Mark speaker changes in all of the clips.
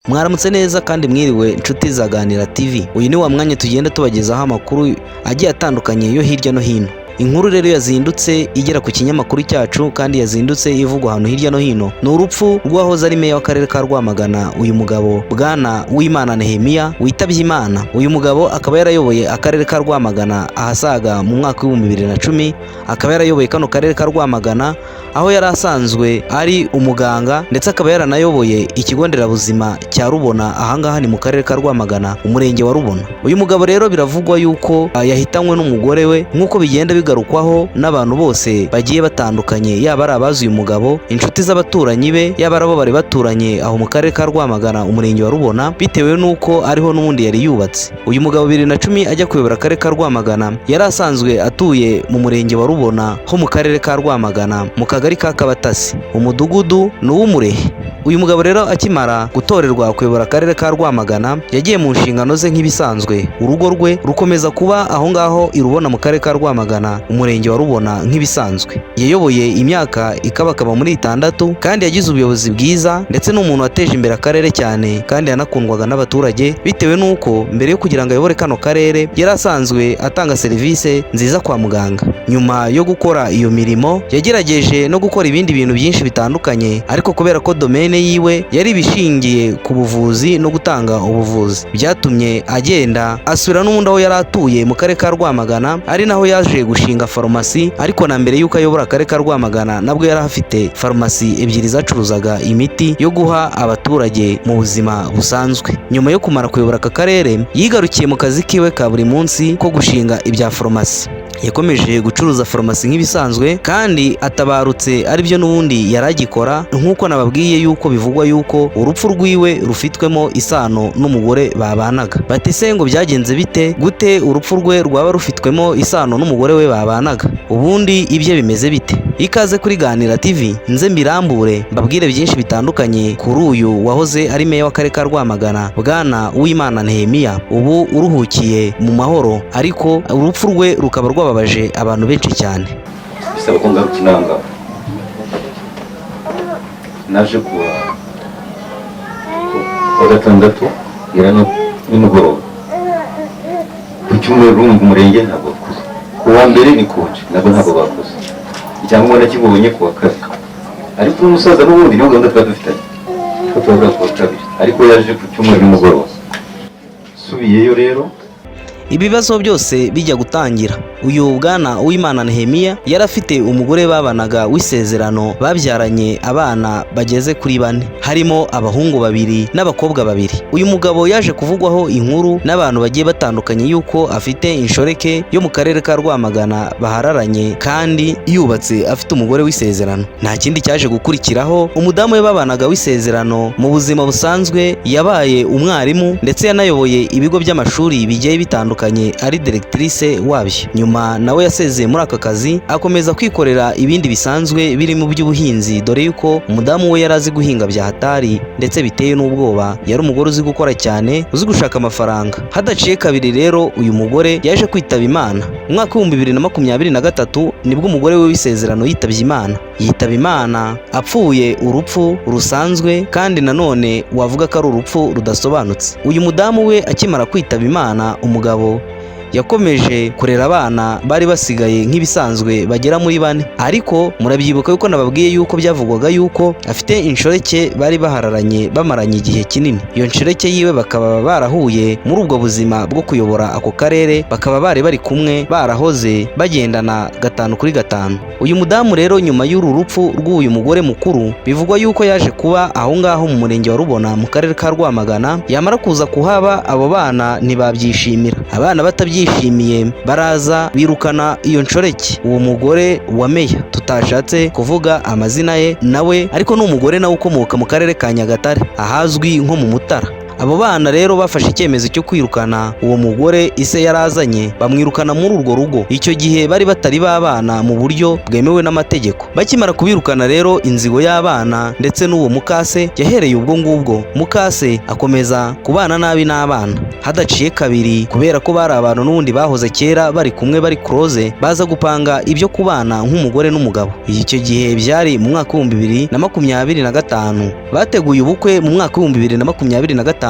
Speaker 1: Mwaramutse neza kandi mwiriwe, inshuti za Ganira TV. Uyu ni wa mwanya tugenda tubagezaho amakuru agiye atandukanye yo hirya no hino. Inkuru rero yazindutse igera ku kinyamakuru cyacu kandi yazindutse ivugwa ahantu hirya no hino ni urupfu rw'uwahoze ari meya w'akarere ka Rwamagana, uyu mugabo Bwana Uwimana Nehemiya witabye Imana. Uyu mugabo akaba yarayoboye akarere ka Rwamagana ahasaga mu mwaka wa 2010, akaba yarayoboye kano karere ka Rwamagana aho yari asanzwe ari umuganga, ndetse akaba yaranayoboye ikigo nderabuzima cya Rubona. Ahangaha ni mu karere ka Rwamagana, umurenge wa Rubona. Uyu mugabo rero biravugwa yuko yahitanywe n'umugore we, nk'uko bigenda bigarukwaho n'abantu bose bagiye batandukanye, yaba ari abazi uyu mugabo, inshuti z'abaturanyi be, yaba ari abo bari baturanye aho mu karere ka Rwamagana, umurenge wa Rubona, bitewe n'uko ariho n'ubundi yari yubatse. Uyu mugabo 2010 ajya kuyobora akarere ka Rwamagana yari asanzwe atuye mu murenge wa Rubona ho mu karere ka Rwamagana, mu kagari ka Kabatasi, umudugudu ni uw'Umurehe. Uyu mugabo rero akimara gutorerwa kuyobora akarere ka Rwamagana yagiye mu nshingano ze nk'ibisanzwe, urugo rwe rukomeza kuba aho ngaho i Rubona mu karere ka Rwamagana, umurenge wa Rubona nk'ibisanzwe. Yayoboye imyaka ikabakaba muri 6 kandi yagize ubuyobozi bwiza, ndetse n'umuntu wateje imbere akarere cyane, kandi yanakundwaga n'abaturage bitewe n'uko mbere yo kugira ngo ayobore kano karere yari asanzwe atanga serivisi nziza kwa muganga. Nyuma yo gukora iyo mirimo yagerageje no gukora ibindi bintu byinshi bitandukanye, ariko kubera ko domaine yiwe yari ibishingiye ku buvuzi no gutanga ubuvuzi, byatumye agenda asubira n'ubundi aho yari atuye mu karere ka Rwamagana, ari naho yaje gushinga farumasi. Ariko na mbere y'uko ayobora akarere ka Rwamagana nabwo yari afite farumasi ebyiri zacuruzaga imiti yo guha abaturage mu buzima busanzwe. Nyuma yo kumara kuyobora aka karere yigarukiye mu kazi kiwe ka buri munsi ko gushinga ibya farumasi. Yakomeje gucuruza farumasi nk'ibisanzwe kandi atabarutse aribyo n'ubundi yari agikora, nk'uko nababwiye yuko bivugwa yuko urupfu rwiwe rufitwemo isano n'umugore babanaga. Bati se ngo byagenze bite? Gute urupfu rwe rwaba rufitwemo isano n'umugore we babanaga? Ubundi ibye bimeze bite? Ikaze kuri Ganira TV, nze mbirambure mbabwire byinshi bitandukanye kuri uyu wahoze ari meya w'akarere ka Rwamagana, Bwana Uwimana Nehemiya, ubu uruhukiye mu mahoro, ariko urupfu rwe rukaba rwababaje abantu benshi cyane.
Speaker 2: Bisaba ko ngaruka inanga naje kuwa gatandatu ngera no nimugoroba. Ku cyumweru urumva umurenge ntabwo bakoze, ku wa mbere ni konje nabwo ntabwo bakoze, icyangombwa nakibonye ku wa kabiri. Ariko n'umusaza n'ubundi niyo gahunda twari dufitanye ko tuhahurira ku wa kabiri, ariko yaje ku cyumweru nimugoroba. Subiyeyo rero.
Speaker 1: Ibibazo byose bijya gutangira, uyu Bwana Uwimana Nehemiya yari afite umugore babanaga w'isezerano, babyaranye abana bageze kuri bane, harimo abahungu babiri n'abakobwa babiri. Uyu mugabo yaje kuvugwaho inkuru n'abantu bagiye batandukanye yuko afite inshoreke yo mu karere ka Rwamagana bahararanye, kandi yubatse afite umugore w'isezerano. Nta kindi cyaje gukurikiraho, umudamu we babanaga w'isezerano mu buzima busanzwe yabaye umwarimu, ndetse yanayoboye ibigo by'amashuri bigiye bitandukanye ari directrice wabyo. Nyuma nawe yasezeye muri aka kazi, akomeza kwikorera ibindi bisanzwe birimo by'ubuhinzi, dore yuko umudamu we yari azi guhinga bya hatari ndetse biteye n'ubwoba. Yari umugore uzi gukora cyane, uzi gushaka amafaranga. Hadaciye kabiri rero uyu mugore yaje kwitaba Imana. Mu mwaka wa 2023 nibwo umugore we w'isezerano yitabye Imana. Yitaba Imana apfuye urupfu rusanzwe, kandi nanone wavuga ko ari urupfu rudasobanutse. Uyu mudamu we akimara kwitaba Imana, umugabo yakomeje kurera abana bari basigaye nk'ibisanzwe bagera muri bane. Ariko murabyibuka yuko nababwiye yuko byavugwaga yuko afite inshoreke bari bahararanye bamaranye igihe kinini. Iyo nshoreke yiwe bakaba barahuye muri ubwo buzima bwo kuyobora ako karere, bakaba bari bari kumwe, barahoze bagendana gatanu kuri gatanu. Uyu mudamu rero nyuma y'uru rupfu rw'uyu mugore mukuru, bivugwa yuko yaje kuba aho ngaho mu murenge wa Rubona mu karere ka Rwamagana. Yamara kuza kuhaba, abo bana ntibabyishimira. Abana batabyishimiye baraza birukana iyo nshoreke. Uwo mugore wa meya tutashatse kuvuga amazina ye nawe, ariko ni umugore nawe ukomoka mu karere ka Nyagatare ahazwi nko mu Mutara. Abo bana rero bafashe icyemezo cyo kwirukana uwo mugore ise yarazanye, bamwirukana muri urwo rugo. Icyo gihe bari batari babana mu buryo bwemewe n'amategeko. Bakimara kubirukana rero, inzigo y'abana ndetse n'uwo mukase yahereye ubwo ngubwo. Mukase akomeza kubana nabi n'abana hadaciye kabiri, kubera ko bari abantu n'ubundi bahoze kera bari kumwe, bari close, baza gupanga ibyo kubana nk'umugore n'umugabo. Icyo gihe byari mu mwaka wa 2025. Bateguye ubukwe mu mwaka wa 2025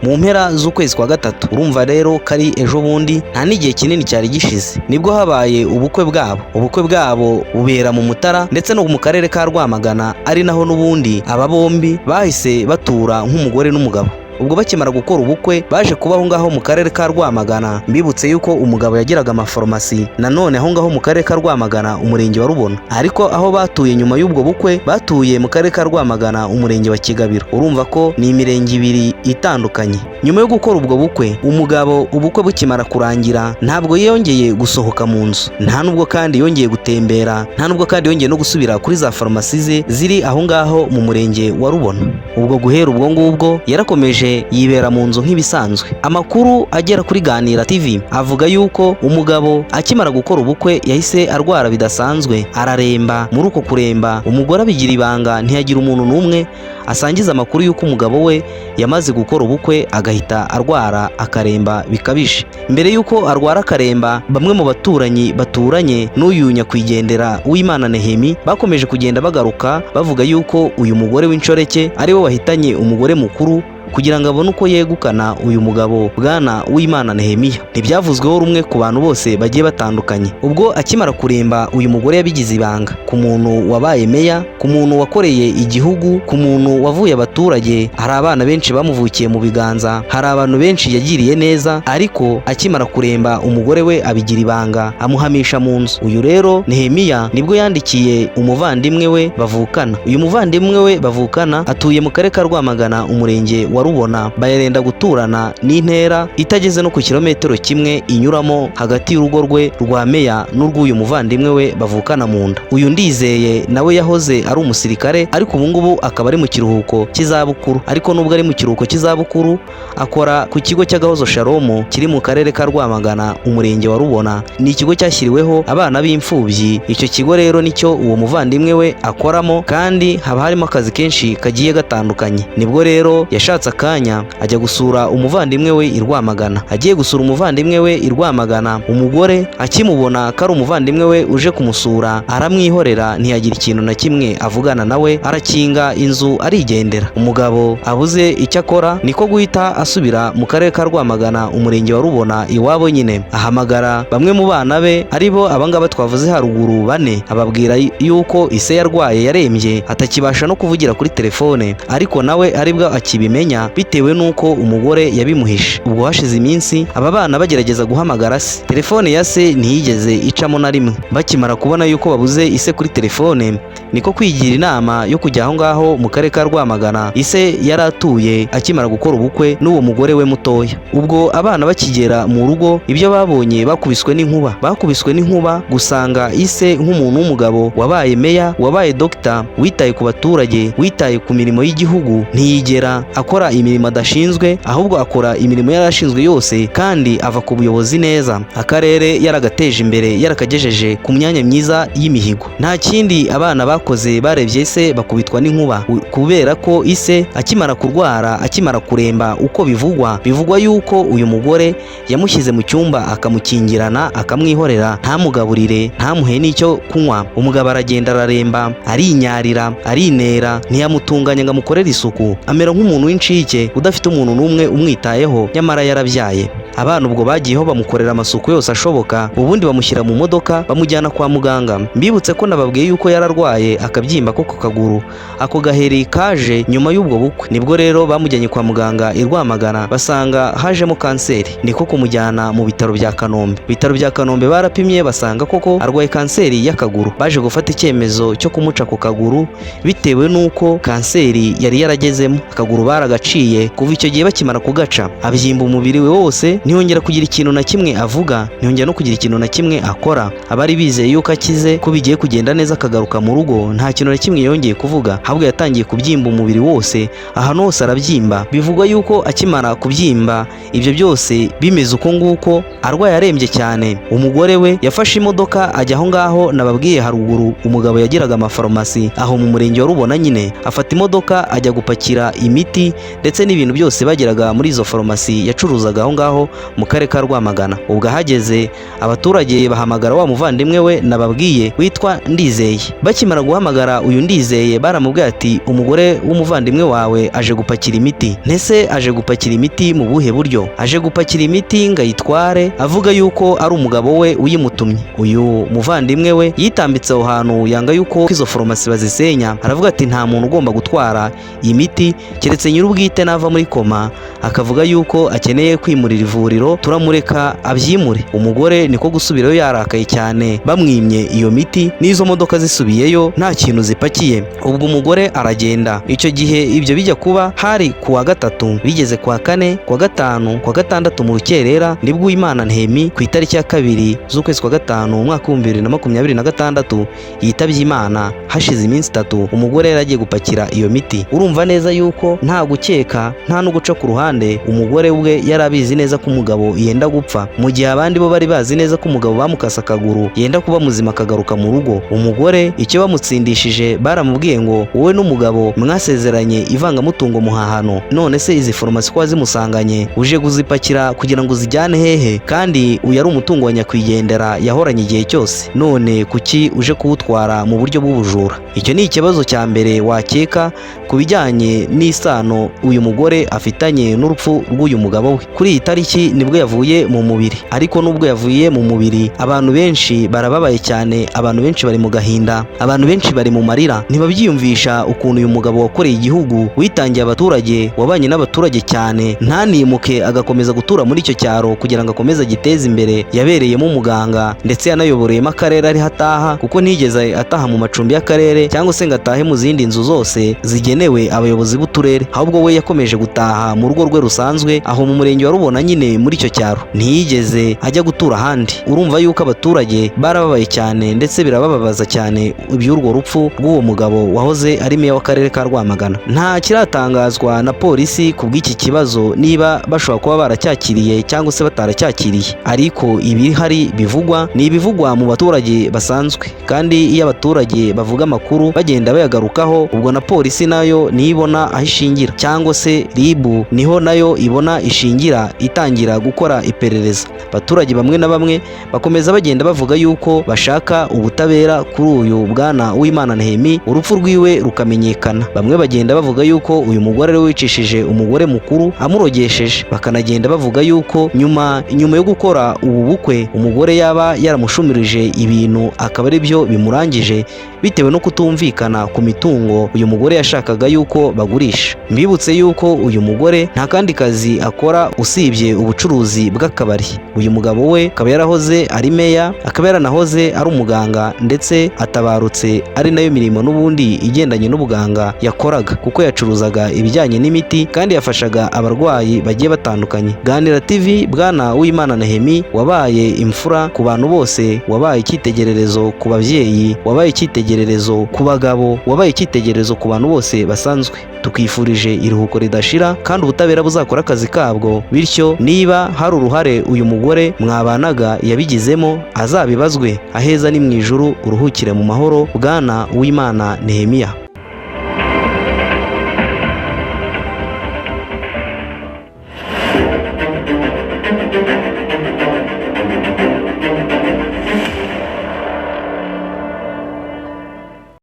Speaker 1: mu mpera z'ukwezi kwa gatatu. Urumva rero kari ejo bundi, nta n'igihe kinini cyari gishize, nibwo habaye ubukwe bwabo. Ubukwe bwabo bubera mu Mutara ndetse no mu karere ka Rwamagana, ari naho n'ubundi aba bombi bahise batura nk'umugore n'umugabo. Ubwo bakimara gukora ubukwe, baje kuba aho ngaho mu karere ka Rwamagana. Mbibutse yuko umugabo yagiraga amafarumasi nanone aho ngaho mu karere ka Rwamagana, umurenge wa Rubona. Ariko aho batuye nyuma y'ubwo bukwe, batuye mu karere ka Rwamagana, umurenge wa Kigabiro. Urumva ko ni imirenge ibiri itandukanye. Nyuma yo gukora ubwo bukwe, umugabo ubukwe bukimara kurangira ntabwo yongeye gusohoka mu nzu, nta nubwo kandi yongeye gutembera, nta nubwo kandi yongeye no gusubira kuri za farumasi ze ziri aho ngaho mu murenge wa Rubona. Ubwo guhera ubwo ngubwo yarakomeje yibera mu nzu nk'ibisanzwe. Amakuru agera kuri Ganira TV avuga yuko umugabo akimara gukora ubukwe yahise arwara bidasanzwe, araremba. Muri uko kuremba, umugore abigira ibanga, ntiyagira umuntu n'umwe asangiza amakuru y'uko umugabo we yamaze gukora ubukwe agahita arwara akaremba bikabije. Mbere y'uko arwara akaremba, bamwe mu baturanyi baturanye n'uyu nyakwigendera Uwimana Nehemi bakomeje kugenda bagaruka bavuga yuko uyu mugore w'inshoreke ari we wahitanye umugore mukuru kugira ngo abone uko yegukana uyu mugabo bwana Uwimana Nehemiya. Ntibyavuzweho rumwe ku bantu bose bagiye batandukanye. Ubwo akimara kuremba, uyu mugore yabigize ibanga. Ku muntu wabaye meya, ku muntu wakoreye igihugu, ku muntu wavuye abaturage, hari abana benshi bamuvukiye mu biganza, hari abantu benshi yagiriye neza, ariko akimara kuremba umugore we abigira ibanga, amuhamisha mu nzu. Uyu rero Nehemiya nibwo yandikiye umuvandimwe we bavukana. Uyu muvandimwe we bavukana atuye mu karere ka Rwamagana, umurenge wa Rubona. Bayarenda guturana n'intera itageze no ku kilometero kimwe inyuramo hagati y'urugo rwe rwa meya n'urw'uyu muvandimwe we bavukana mu nda. Uyu Ndizeye nawe yahoze ari umusirikare, ariko ubu ngubu akaba ari mu kiruhuko cy'izabukuru. Ariko nubwo ari mu kiruhuko cy'izabukuru, akora ku kigo cy'Agahozo Shalom kiri mu karere ka Rwamagana, umurenge wa Rubona. Ni ikigo cyashyiriweho abana b'imfubyi. Icyo kigo rero nicyo uwo muvandimwe we akoramo, kandi haba harimo akazi kenshi kagiye gatandukanye. Nibwo rero yashatse akanya ajya gusura umuvandimwe we i Rwamagana. Agiye gusura umuvandimwe we i Rwamagana, umugore akimubona ko ari umuvandimwe we uje kumusura, aramwihorera, ntiyagira ikintu na kimwe avugana nawe, arakinga inzu arigendera. Umugabo abuze icyo akora, niko guhita asubira mu karere ka Rwamagana, umurenge wa Rubona, iwabo nyine, ahamagara bamwe mu bana be, aribo abangaba twavuze haruguru bane, ababwira yuko ise yarwaye yarembye atakibasha no kuvugira kuri telefone, ariko nawe aribwo akibimenya bitewe n'uko umugore yabimuhishe. Ubwo hashize iminsi aba bana bagerageza guhamagara se, telefone ya se ntiyigeze icamo na rimwe. Bakimara kubona yuko babuze ise kuri telefone, niko kwigira inama yo kujya aho ngaho mu karere ka Rwamagana ise yari atuye akimara gukora ubukwe n'uwo mugore we mutoya. Ubwo abana bakigera mu rugo, ibyo babonye bakubiswe n'inkuba, bakubiswe n'inkuba gusanga ise nk'umuntu w'umugabo wabaye meya, wabaye dogita, witaye ku baturage, witaye ku mirimo y'igihugu, ntiyigera akora imirimo adashinzwe, ahubwo akora imirimo yari ashinzwe yose, kandi ava ku buyobozi neza, akarere yaragateje imbere, yarakagejeje ku myanya myiza y'imihigo. Nta kindi abana bakoze, barebye se bakubitwa n'inkuba, kubera ko ise akimara kurwara, akimara kuremba, uko bivugwa, bivugwa yuko uyu mugore yamushyize mu cyumba akamukingirana, akamwihorera, ntamugaburire, ntamuhe n'icyo kunywa. Umugabo aragenda araremba, arinyarira, arinera, ntiyamutunganya ngo amukorere isuku, amera nk'umuntu w'incike udafite umuntu n'umwe umwitayeho, nyamara yarabyaye abana. Ubwo bagiyeho bamukorera amasuku yose ashoboka, ubundi bamushyira mu modoka bamujyana kwa muganga. Mbibutse ko nababwiye yuko yararwaye akabyimba ko ku kaguru, ako gaheri kaje nyuma y'ubwo bukwe. Nibwo rero bamujyanye kwa muganga i Rwamagana, basanga hajemo kanseri, niko kumujyana mu bitaro bya Kanombe. Ibitaro bya Kanombe barapimye basanga koko arwaye kanseri y'akaguru. Baje gufata icyemezo cyo kumuca ku kaguru bitewe n'uko kanseri yari yaragezemo. Akaguru baragaciye. Kuva icyo gihe bakimara kugaca, abyimba umubiri we wose. Ntiyongera kugira ikintu na kimwe avuga, ntiyongera no kugira ikintu na kimwe akora. Abari bizeye yuko akize, ko bigiye kugenda neza akagaruka mu rugo, nta kintu na kimwe yongeye kuvuga, ahubwo yatangiye kubyimba umubiri wose, ahantu hose arabyimba. Bivugwa yuko akimara kubyimba ibyo byose bimeze uko nguko, arwaye arembye cyane, umugore we yafashe imodoka ajya aho ngaho nababwiye haruguru umugabo yagiraga amafarumasi aho mu murenge wa Rubona nyine, afata imodoka ajya gupakira imiti ndetse n'ibintu byose bageraga muri izo farumasi yacuruzaga aho ngaho mu karere ka Rwamagana. Ubwo ahageze, abaturage bahamagara wa muvandimwe we nababwiye witwa Ndizeye. Bakimara guhamagara uyu Ndizeye, baramubwiye ati: "Umugore w'umuvandimwe wawe aje gupakira imiti." Ntese aje gupakira imiti mu buhe buryo? Aje gupakira imiti ngo ayitware, avuga yuko ari umugabo we uyimutumye. Uyu muvandimwe we yitambitse aho hantu, yanga yuko izo farumasi bazisenya, aravuga ati: "Nta muntu ugomba gutwara imiti keretse nyir'ubwite nava muri koma akavuga yuko akeneye kwimurira ivuriro, turamureka abyimure." Umugore niko gusubirayo yarakaye cyane, bamwimye iyo miti n'izo modoka zisubiyeyo nta kintu zipakiye. Ubwo umugore aragenda. Icyo gihe ibyo bijya kuba hari ku wa gatatu, bigeze ku wa kane, ku wa gatanu, ku wa gatandatu mu rukerera, nibwo Uwimana Ntemi ku itariki ya 2 z'ukwezi kwa gatanu umwaka w'2026 yitabye Imana, hashize iminsi 3 umugore yari agiye gupakira iyo miti. Urumva neza yuko nta gukeka, nta no guca ku ruhande, umugore we yari abizi neza ko umugabo yenda gupfa, mu gihe abandi bo bari bazi neza ko umugabo bamukase akaguru yenda kuba muzima akagaruka mu rugo. Umugore icyo bamutsindishije, baramubwiye ngo: "Wowe n'umugabo mwasezeranye ivangamutungo muhahano, none se izi farumasi ko wazimusanganye, uje kuzipakira kugira ngo uzijyane hehe? Kandi uyu ari umutungo wa nyakwigendera yahoranye igihe cyose, none kuki uje kuwutwara mu buryo bw'ubujura?" Icyo ni ikibazo cya mbere wakeka ku bijyanye n'isano uyu mugore afitanye n'urupfu rw'uyu mugabo we. Kuri iyi tariki nibwo yavuye mu mubiri, ariko nubwo yavuye mu mubiri, abantu benshi barababaye cyane, abantu benshi bari mu gahinda, abantu benshi bari mu marira, ntibabyiyumvisha ukuntu uyu mugabo wakoreye igihugu, witangiye abaturage, wabanye n'abaturage cyane, ntanimuke, agakomeza gutura muri icyo cyaro kugira ngo akomeze agiteze imbere, yabereyemo umuganga ndetse yanayoboreyemo akarere ariho ataha, kuko ntiyigeze ataha mu macumbi y'akarere cyangwa se ngo atahe mu zindi nzu zose zigenewe abayobozi b'uturere, ahubwo we yakomeje gutaha mu rugo rwe rusanzwe aho mu murenge wa Rubona nyine muri icyo cyaro, ntiyigeze ajya gutura ahandi. Urumva yuko abaturage barababaye cyane, ndetse birabababaza cyane iby'urwo rupfu rw'uwo mugabo wahoze ari meya w'akarere ka Rwamagana. Nta kiratangazwa na polisi ku bw'iki kibazo, niba bashobora kuba baracyakiriye cyangwa se bataracyakiriye, ariko ibihari bivugwa ni ibivugwa mu baturage basanzwe, kandi iyo abaturage bavuga amakuru bagenda bayagarukaho, ubwo na polisi nayo niyo ibona aho ishingira, cyangwa se RIB niho nayo ibona ishingira itangira gukora iperereza. Abaturage bamwe na bamwe bakomeza bagenda bavuga yuko bashaka ubutabera kuri uyu bwana Uwimana Nehemi, urupfu rwiwe rukamenyekana. Bamwe bagenda bavuga yuko uyu mugore ari we wicishije umugore mukuru amurogesheje, bakanagenda bavuga yuko nyuma yo gukora ubu bukwe umugore yaba yaramushumirije ibintu akaba ari byo bimurangije, bitewe no kutumvikana ku mitungo uyu mugore yashakaga yuko bagurisha. Mbibutse yuko uyu mugore nta kandi kazi akora usibye ubucuruzi bw'akabari. Uyu mugabo we akaba yarahoze ari meya, akaba yaranahoze ari umuganga, ndetse atabarutse ari nayo mirimo n'ubundi igendanye n'ubuganga yakoraga, kuko yacuruzaga ibijyanye n'imiti kandi yafashaga abarwayi bagiye batandukanye. Ganira TV, bwana Uwimana Nehemi wabaye imfura ku bantu bose, wabaye icyitegererezo ku babyeyi, wabaye icyitegererezo ku bagabo, wabaye icyitegererezo ku bantu bose basanzwe. Tukwifurije iruhuko ridashira kandi ubutabera buzakora akazi kabwo, bityo niba hari uruhare uyu mugore mwabanaga yabigizemo azabibazwe. Aheza ni mu ijuru, uruhukire mu mahoro bwana Uwimana Nehemiya.